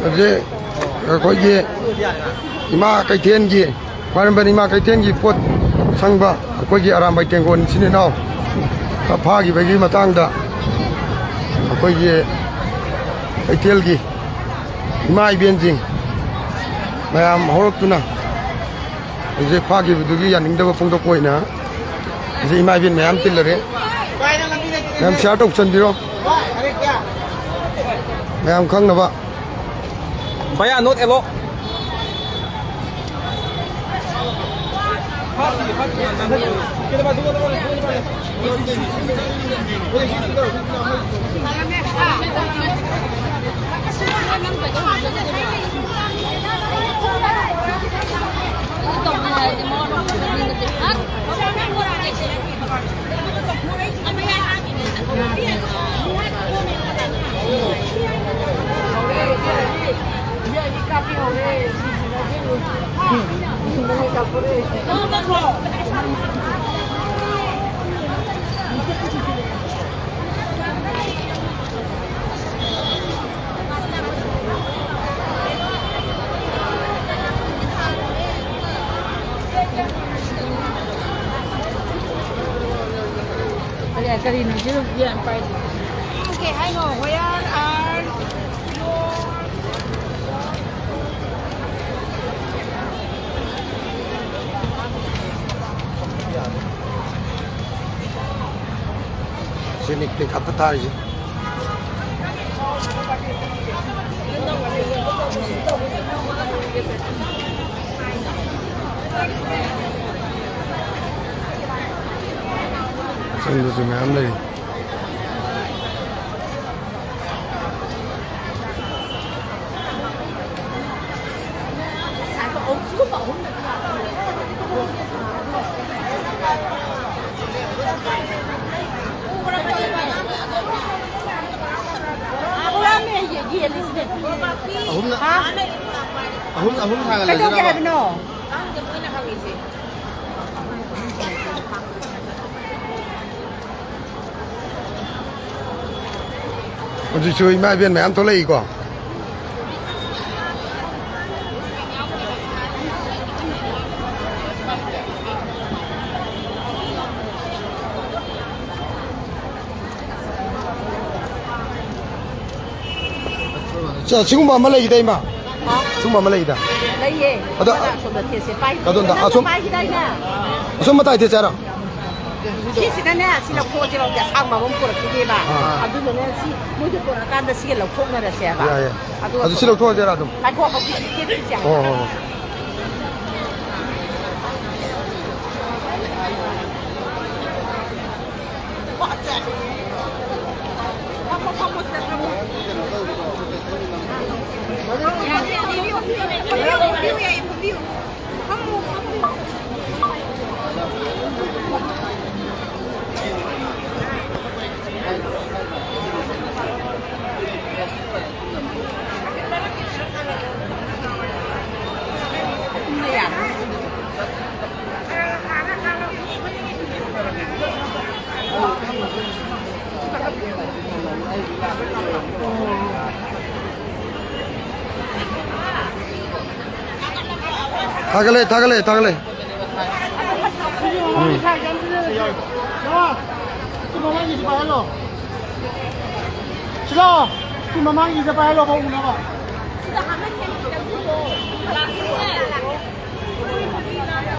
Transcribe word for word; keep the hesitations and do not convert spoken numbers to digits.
ꯍꯧꯖꯤꯛ ꯑꯩꯈꯣꯏꯒꯤ ꯏꯃꯥ ꯀꯩꯊꯦꯜꯒꯤ, ꯈ꯭ꯋꯥꯏꯔꯝꯕꯟ ꯏꯃꯥ ꯀꯩꯊꯦꯜꯒꯤ ꯄꯣꯠ ꯁꯪꯕ ꯑꯩꯈꯣꯏꯒꯤ ꯑꯔꯥꯝꯕꯥꯏ ꯇꯦꯡꯒꯣꯟ ꯏꯆꯤꯟ ꯏꯅꯥꯎ ꯐꯥꯈꯤꯕꯒꯤ ꯃꯇꯥꯡꯗ ꯑꯩꯈꯣꯏꯒꯤ ꯀꯩꯊꯦꯜꯒꯤ ꯏꯃꯥ ꯏꯕꯦꯟꯁꯤꯡ ꯃꯌꯥꯝ ꯍꯧꯔꯛꯇꯨꯅ ꯍꯧꯖꯤꯛ ꯐꯥꯈꯤꯕꯗꯨꯒꯤ ꯌꯥꯅꯤꯡꯗꯕ ꯐꯣꯡꯗꯣꯛꯄ ꯑꯣꯏꯅ ꯍꯧꯖꯤꯛ ꯏꯃꯥ ꯏꯕꯦꯟ ꯃꯌꯥꯝ ꯇꯤꯜꯂꯔꯦ꯫ ꯃꯌꯥꯝ ꯁꯤꯌꯥꯔ ꯇꯧꯁꯟꯕꯤꯔꯣ, ꯃꯌꯥꯝ ꯈꯪꯅꯕ꯫ Vaya, not allow. ꯀꯔꯤ, ꯀꯔꯤꯅꯣ ꯁꯤ? ꯌꯦꯟ ꯄꯥꯏ-, ꯀꯩ ꯍꯥꯏꯅꯣ? Where are your ꯁꯤꯅꯤ ꯄꯤꯛ ꯑꯞ ꯇꯥꯔꯤꯁꯦ꯫ ꯆꯪꯗꯁꯨ ꯃꯌꯥꯝ ꯂꯩ꯫ ꯑꯍꯨꯝꯅ, ꯑꯍꯨꯝ, ꯑꯍꯨꯝ ꯊꯥꯡꯒꯠꯂꯁꯤꯔꯕ? ꯀꯩꯗꯧꯒꯦ ꯍꯥꯏꯕꯅꯣ? ꯈꯪꯗꯦ, ꯃꯣꯏꯅ ꯍꯪꯉꯤꯁꯦ꯫ ꯍꯧꯖꯤꯛꯁꯨ ꯏꯃꯥ ꯏꯕꯦꯟ ꯃꯌꯥꯝ ꯊꯣꯛꯂꯛꯏꯀꯣ꯫ ꯁꯤꯒꯨꯝꯕ ꯑꯃ ꯂꯩꯈꯤꯗ, ꯏꯃꯥ꯫ ꯍꯥ? ꯁꯤꯒꯨꯝꯕ ꯑꯃ ꯂꯩꯈꯤꯗ꯫ ꯂꯩꯌꯦ꯫ ꯑꯗꯣ ꯑꯃꯅ ꯑꯁꯣꯝꯗ ꯊꯦꯠꯁꯦ꯫ ꯄꯥꯏ-, ꯑꯗꯣꯝꯗ, ꯅꯪꯅ ꯑꯁꯣꯝ-, ꯄꯥꯏꯈꯤꯗꯥꯏꯅꯦ? ꯑꯁꯣꯝ ꯃꯇꯥꯏ ꯊꯦꯠꯁꯦ ꯍꯥꯏꯔꯣ? ꯁꯤꯁꯤꯗꯅꯦ, ꯁꯤ ꯂꯧꯊꯣꯛꯑꯁꯦꯕ, ꯍꯧꯖꯤꯛ ꯑꯁꯥꯡꯕ ꯑꯃ ꯄꯨꯔꯛꯈꯤꯒꯦꯕ꯫ ꯑꯥ꯫ ꯑꯗꯨꯅꯅꯦ, ꯁꯤ ꯃꯣꯏꯗ ꯄꯨꯔꯛꯑꯀꯥꯟꯗ ꯁꯤꯒ ꯂꯧꯊꯣꯛꯅꯔꯁꯦꯕ꯫ ꯌꯥꯏ, ꯌꯥꯏ꯫ ꯑꯗꯨꯒ ꯑꯗꯨ ꯁꯤ ꯂꯧꯊꯣꯛꯑꯁꯦ ꯍꯥꯏꯔꯣ ꯑꯗꯨꯝ? ꯉꯥꯏꯈꯣ, ꯍꯧꯖꯤꯛ ꯊꯦꯠꯈꯤꯁꯦ꯫ ꯍꯣꯏ, ꯍꯣꯏ, ꯍꯣꯏ꯫ ꯊꯥꯒꯠꯂꯦ, ꯊꯥꯒꯠꯂꯦ, ꯊꯥꯒꯠꯂꯦ꯫ ꯎꯝ꯫ ꯁꯤ ꯃꯃꯥꯡꯒꯤꯁꯤ ꯄꯥꯏꯍꯜꯂꯣ꯫ ꯁꯤ ꯂꯥꯛꯑꯣ꯫ ꯁꯤ ꯃꯃꯥꯡꯒꯤꯁꯦ ꯄꯥꯏꯍꯜꯂꯣ, ꯐꯧ ꯎꯅꯕ꯫